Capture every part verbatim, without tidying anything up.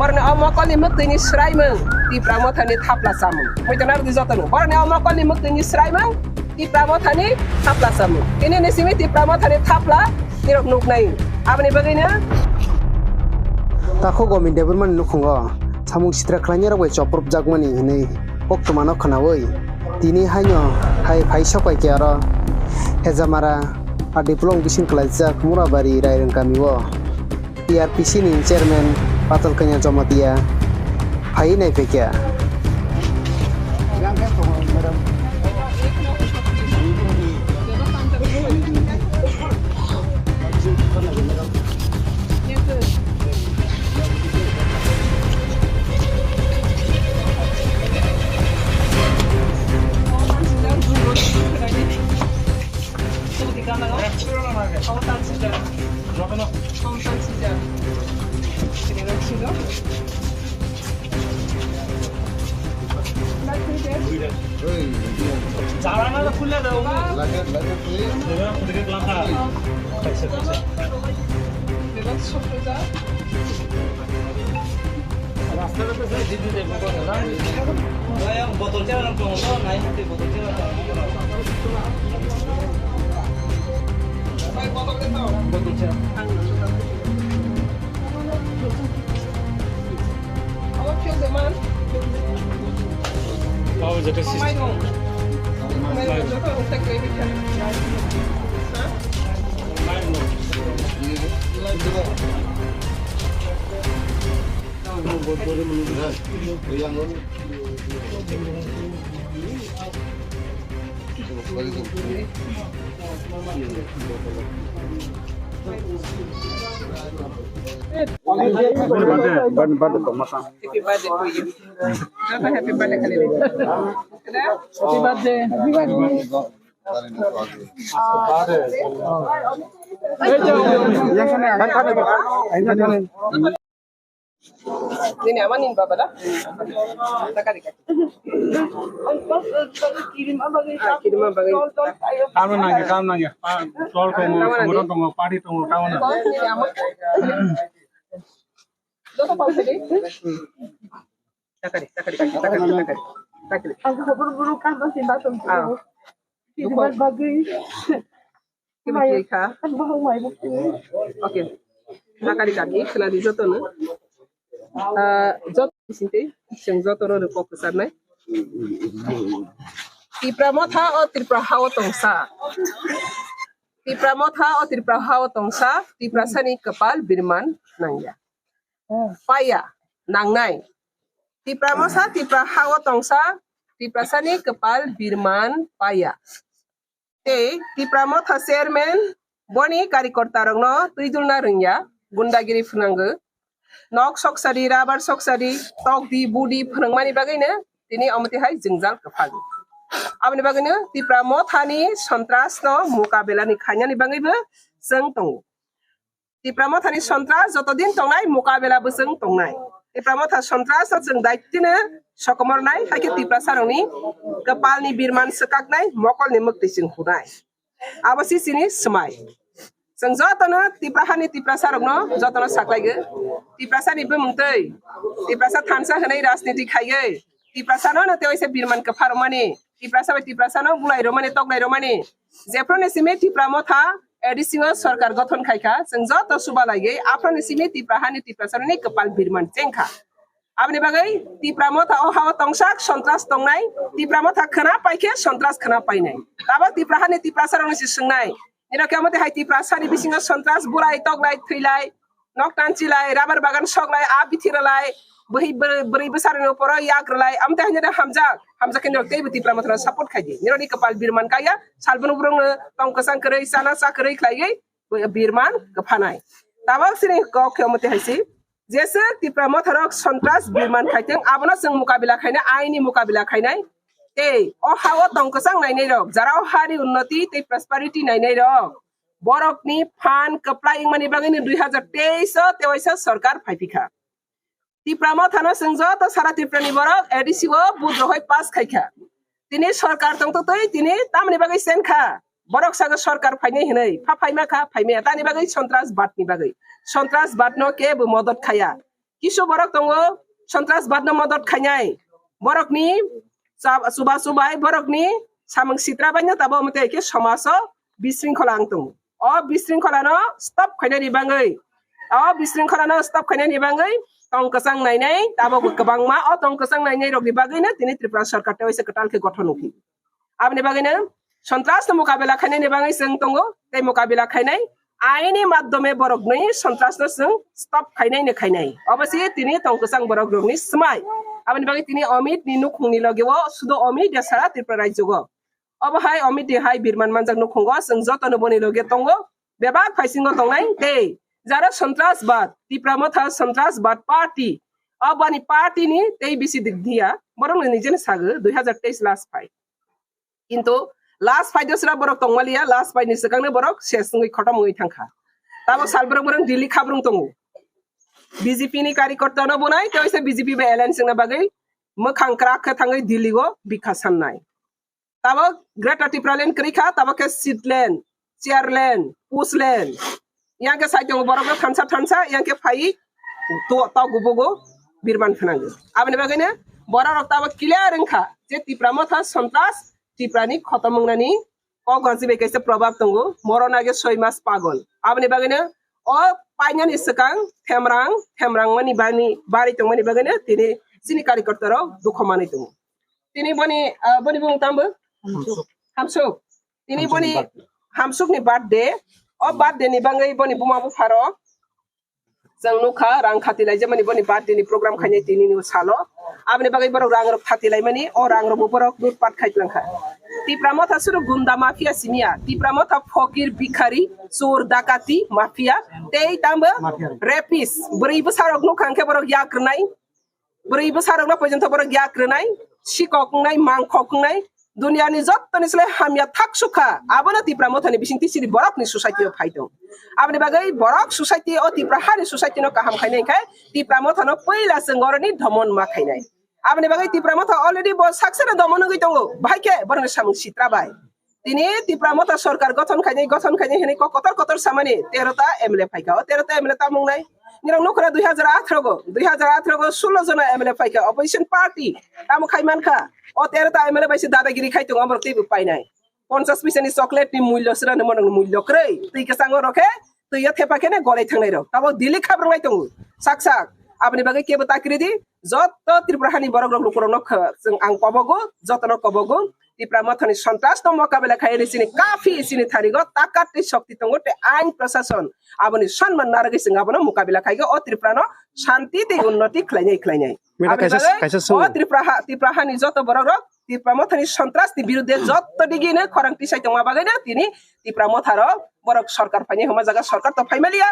Borni o mokolni mwktwini swraimung Tipra Mothani thapla chamung. Muitu narwdi jotono. Borni o mokolni mwktwini swraimung Tipra Mothani thapla chamung. Tini ni simi Tipra Mothani thapla nirok nuknai. Aboni bagwino Takhuk Gomin Debbarmani nukhungo samung sitra khlainai rok bai chopropjakmani hinwi koktwmano khwnawi tini haino hai phai sokpai khe aro Hejamara R D block bising kwlaijak Murabari Rairwng kamio T R P C ni chairman Patal Kanya Jamatia phai nai phaikha. Botol cewek tongo to, nai hati botol cewek tongo. Botol cewek. Babu, jeta sis. Happy birthday to you. Happy birthday. Happy birthday. Nini ama nini baba da? Takari kaki. Ah, kirim ama bagwi. Tamo nangya, tamo nangya. Pa, tol tongo, tamo nangya. Songro tongo, padi tongo, tamo nangya. Nini ama. Joto pal sidi. Takari, takari, takari, takari, takari. Takari. Ang kubur buru kan to simba tum. Ah. Kirim bagwi. Kiba kiri kha? Ang bahai mai bukti. Okay. Takari kaki, khwnadi jotono. Ah, joto bisingtwi, chwng jotono rwkok kwcharnai. Tipra motha o Tripura hao tongsa. Tipra motha o Tripura hao tongsa, Tiprasani kwpal birman nangya. Paya, nangnai. Tipra motha, Tripura hao tongsa, Tiprasani kwpal birman paya. Tei Tipra Motha Chairman boni karikortarokno twijulna rwngya, gundagiri phwnango. Nok soksadi, rabar soksadi, tokdi, budi phwnangmani bagwino tini omo twi hai jwngjal kwphago. Aboni bagwino Tipra Mothani sontrasno mukabelani khainani bagwibo chwng tongo. Tipra Mothani sontras joto din tongnai, mukabela bwswng tongnai. Tipra Motha sontras o chwng daitino sokomornai, hai khe Tiprasarokni kwpalni birman swkaknai, mokolni mwktwi chwng hunai. Abo si chini swmai. Chwng jotono Tipra hani Tiprasarokno jotono saklaigo. Tiprasani bumung twi, Tiprasa thansa hwnwi rajniti khaiwi, Tiprasano no tewaisa birman kwpha rwmani, Tiprasa bai Tiprasano bulai rwmani, toklai rwmani. Jephru ni simi Tipra Motha A D C o sorkar gothon khai kha, chwng joto suba laiwi aphro ni simi Tipra hani Tiprasarokni kwpal birman cheng kha. Aboni bagwi Tipra Motha o hao tongsak sontras tongnai, Tipra Motha khwna pai khe sontras khwna painai. Tabok Tipra hani Tiprasarokno se swngnai. Nino khe omo twi hai Tiprasani bisingo sontras bulai, toklai, thwilai, nok tanchilai, rabar bagan soklai, a bithi rwlai, bwhi bwrwi, bwrwi bwsarokni uporo yak rwlai, amtwi haino hamjak, hamjak khe norok teibo Tipra Mothano support khai di. Nirokni kwpal birman kaya, salboni borokno tong kwchang kwrwi, chana cha kwrwi khlaiwi birman kwphanai. Tabok chini kok khe omo twi hai se, jesa Tipra Motharok sontras birman khaiteng, abono chwng mukabila khainai, aini mukabila khainai. Tei o ha-o tong kwchang nainairok, jara o hani unnoti tei prosperity nainairok, borokni phan kwplai wngmani bagwino dui hazar teis o tewaisa sorkar phaiphikha. Tipra Mothano chwng joto sara Tripura ni borok A D C o budrohoi pass khaikha. Tini sorkar tongtotwi tini tamoni bagwi chenkha. Borok sago sorkar phainai hinwi, pha phaima kha, phaimaya. Tani bagwi sontras batni bagwi. Sontras batno kebo modot khaya. Kisu borok tongo, sontras badno modot khainai. Borokni chab-, chuba chubai, borokni samung sitra baino tabo omo tei khe somajo bisringkhola ang tongo. O bisringkholano stop khainani bagwi, o bisringkholano stop khainani bagwi tong kwchang nainai, tabo kwbangma o tong kwchang nainai rokni bagwino tini Tripura Sarkar tei waisa kwtal khe gothon wngkhi. Aboni bagwino sontrasno mokabela khainani bagwi chwng tongo, tei mokabela khainai aini madhyome borokni sontrasno chwng stop khainai ni khainai. Obo se tini tong kwchang borok rokni swmai. Aboni bagwi tini Amit ni nukhungni loge o sudo Amit ya sara Tripura rajyo o. Obo hai Amit ni hai birman manjak nukhungo chwng jotono boni loge tongo. Bebak phaisingo tongnai tei jara sontras bad, Tipra Motha sontras bad party. Obani party ni tei bisi dik dia. Borok ni nijeni sago dui hazar teis last fight. Kintu last fight o sra borok tongmaliya, last fight ni swkang no borok ses wngwi khotom wngwi thangkha. Tabo sal borok borok Delhi khabrung tongo. B J P ni karikorta no bunai, tei se B J P bai alliance wngna bagwi mwkhang kwrak khe thangwi Delhi o bikha sannai. Tabo Greater Tipraland kwrwi kha, tabo khe seatland, chairland, postland. Yang khe sai tongo borok no thansa thansa, yang khe phai to, to gubugo birman phnango. Aboni bagwi no borok rok tabo clear wngkha je Tipra Motha sontras Tipra ni khotom wngnani kok gansi bai kaisa probab tongo, moro nage soi mas pagol. Aboni bagwi no o painani swkang themrang, themrang mani bani bari tongmani bagwi no tini chini karikorta rok dukho manwi tongo. Tini boni, ah, boni bumung tambo? Hamsuk. Hamsuk. Tini Hamsuk boni ni birthday. Hamsuk ni birthday. O birthday ni bagwi boni buma bupha rok. Chwng nukha rang khati laijamani boni birthday ni program khainai tini ni salo. Aboni bagwi borok rang rok khati laimani, o rang rok bo borok lutpat khai tlangkha. Tipra Motha suru gunda mafia simiya. Tipra Motha phokir bikhari, sur dakati mafia. Tei tambo Mafia. Rapist. Bwrwi bwsa rok nukha hwnkhe borok yak rwnai. Bwrwi bwsarokno pojonto borok yak rwnai, sikok wngnai, mangkhok wngnai, duniani jottoni slai hamya thak sukha, abono Tipra Mothani bisingtwi chini borokni society o phai tong. Aboni bagwi borok society o Tipra hani society no kaham khainai khe Tipra Mothano puila chwng oroni domon ma khainai. Aboni bagwi Tipra Motha already bo saksano domon wngwi tongo, bahai khe borokni samung sitra bai. Tini Tipra Motha sorkar gothon khainai, gothon khainai hinwi kok kotor kotor samani tero ta M L A phaikha. O tero ta M L A tamo wngnai? Nirok nukhora dui hazar atharo go, dui hazar atharo go sulo jona M L A phaikha. Opposition party tamo khai mankha? O tero ta M L A bai se dadagiri khai tongo, amorok teibo painai. Ponchas paisa ni chocolate ni mullo srani monok ni mullo kwrwi. Twi kwchango rokhe, twi o thepa khene golai thangnai rok. Tabo Delhi khabrwngnai tongo. Sak sak. Aboni bagwi kebo ta kiri di. Joto Tripura hani borok rok lukurok no kha-, chwng ang kobogo, joto no kobogo. Tipra Mothani sontras no mokabela khai ni chini kafi chini thani go takat tei shokti tongo tei ain prashason aboni sonman narwgwi chwng abono mokabela khai go o Tripura no shanti tei unnoti khlainai khlainai. Mera Aboni kaisa, bagwi kaisa o sung. Tripura ha, Tripura hani joto borok rok Tipra Mothani sontras ni birudde joto digi no khorang tisai tongma bagwi no tini Tipra Motha rok borok sorkar phainai hwnma jaga sorkar to phaimaliya.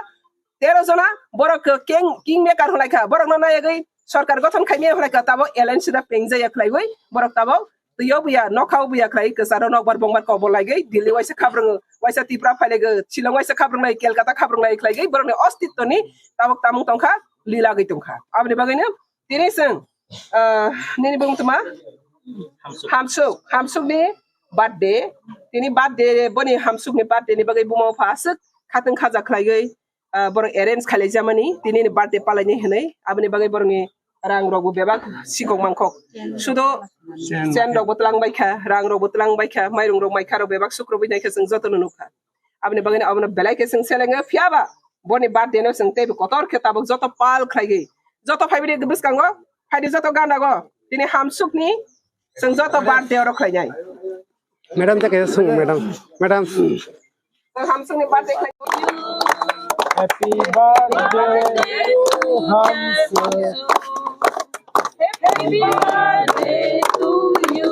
Tero jona borok king, king maker hwnai kha, borok no nayagwi sorkar gothon khaimya hwnai kha, tabo L N C da pengjaya khlaiwi borok tabo twiyo buya, nokhao buya khlai, kwcharo nokbar bongbar kobol laigwi, Delhi waisa khabrwngo, waisa Tipra phailaigwi, Shillong waisa khabrwngnai, Kolkata khabrwngnai khlaigwi, borokni ostitto ni tabok tamung tongkha, lilagwi tongkha. Aboni bagwino tini chwng, ah, nini bumung tma? Hamsuk. Hamsuk, Hamsuk ni birthday. Tini birthday, boni Hamsuk ni birthday ni bagwi buma bupha aswk khatwng khaja khlaiwi, ah, borok arrange khailai jamani, tini ni birthday palaini hinwi, aboni bagwi borokni rang rokbo bebak sikok mangkok. Sudo Sen. Sen rokbo twlang baikha, rang rokbo twlang baikha, mairung rok maikha rok bebak sukrubwi naikha chwng jotono nukha. Aboni bagwi abono belai khe chwng selengyo, phiyaba boni birthday no chwng teibo kotor khe tabuk joto pal khlaigwi. Joto phaibidi bwskango, phaidi joto gana go. Tini Hamsuk ni chwng joto birthday oro khlainai. Madam, ta kaisa sung, madam. Madam. Hamsuk ni birthday khlai. Happy birthday to Hamsuk. Happy birthday to you.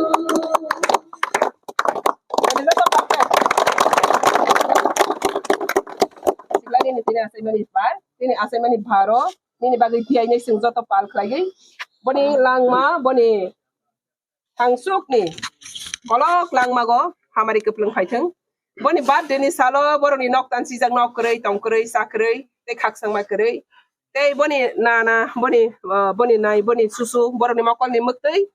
Siklani ni tini achaimani bar, tini achaimani baro, nini bagwi tiyai nai chwng joto pal khlaigwi. Boni langma, boni Thangsukni kolok langmago hamari kwplwng phaithwng. Boni birthday ni salo borokni nok tansijak, nok kwrwi, tong kwrwi, cha kwrwi, tei khakchangma kwrwi. Tei boni nana, boni, ah, boni nai, boni susu, borokni mokolni mwktwi.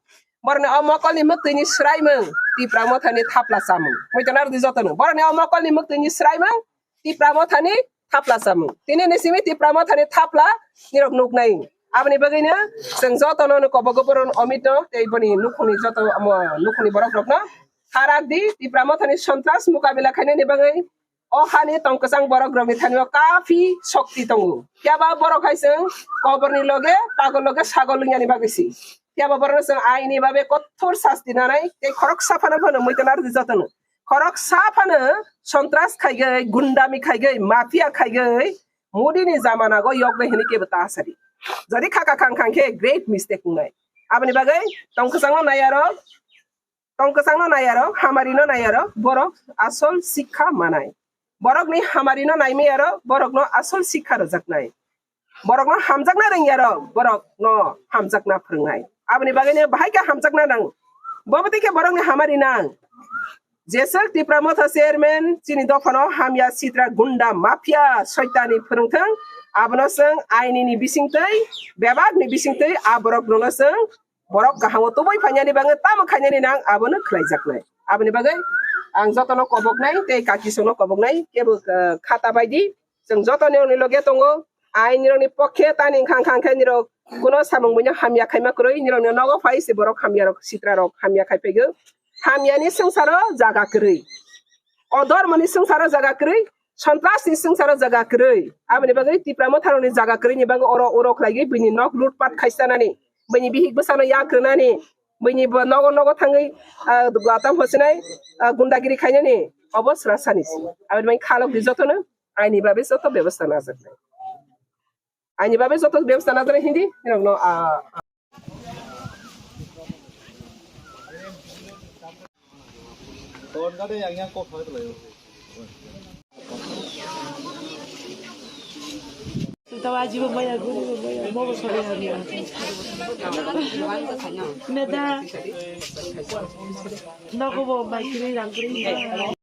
Borokni o mokolni mwktwini swraimung Tipra Mothani thapla chamung. Muitu narwdi jotono. Borokni o mokolni mwktwini swraimung Tipra Mothani thapla chamung. Tini ni simi Tipra Mothani thapla nirok nuknai. Aboni bagwino chwng jotono no kobogo boron omito tei boni nukhungni joto amo nukhungni borok rokno kharak di Tipra Mothani sontras mukabila khainani bagwi o hani tongkwchang borok rokni thanio kafi shokti tongo. Phiya ba borok hai chwng koborni loge pagol loge sagol wngya ni bagwi si. Phiya ba borok chwng aini babe kothor sasti nanai tei khoroksa phano phano muitan ardi jotono. Khoroksa phano sontras khaigwi, gundami khaigwi, mafia khaigwi, Modi ni jamana go yok de hini kebo ta sari. Jodi khaka khang khang khe great mistake wngnai. Aboni bagwi tongkwchangno nai aro, tongkwchangno nai aro, hamarino nai aro, borok asol sikha manai. Borokni hamarino naimai aro, borokno asol sikha rwjaknai. Borokno hamjakna rwngya aro, borokno hamjakna phwrwngnai. Aboni bagwino bahai khe hamjakna nang. Bobo tei khe borokni hamari nang. Jeswk Tipra Motha chairman chini dophano hamya sitra gunda mafia soitani phwrwngthwng, abono chwng ainini bisingtwi, bebakni bisingtwi a borok rwno chwng borok kahamo tubui phainani bagwi tamo khainani nang abono khlaijaknai. Aboni bagwi ang jotono koboknai tei kakisongno koboknai kebo, eh, khata baidi chwng jotoni oni loge tongo. Ainirokni pokhe tani wngkha wngkha khe nirok kuno samung buino hamya khaima kwrwi nirokni nogo phai se borok hamyarok sitrarok hamya khai phaigo. Hamyani swngcharo jaga kwrwi. O dhormoni swngcharo jaga kwrwi, sontrasni swngcharo jaga kwrwi. Aboni bagwi Tipra Motharokni jaga kwrwini bagwi oro oro khlaigwi bini nok lutpat khaisanani, bini bihik bwsano yak rwnani, bini bo nogo nogo thangwi, ah, gata hosinai, ah, gundagiri khainani obo sra sani si. Aboni bagwi khalok di jotono aini babe joto bebosta najaknai. Aini babe joto bebosta najaknai hindi nirokno, ah, Tawa ajibo maya, guribo maya, mobo sori hamya. Meda, nogobo maikiri rangkiri.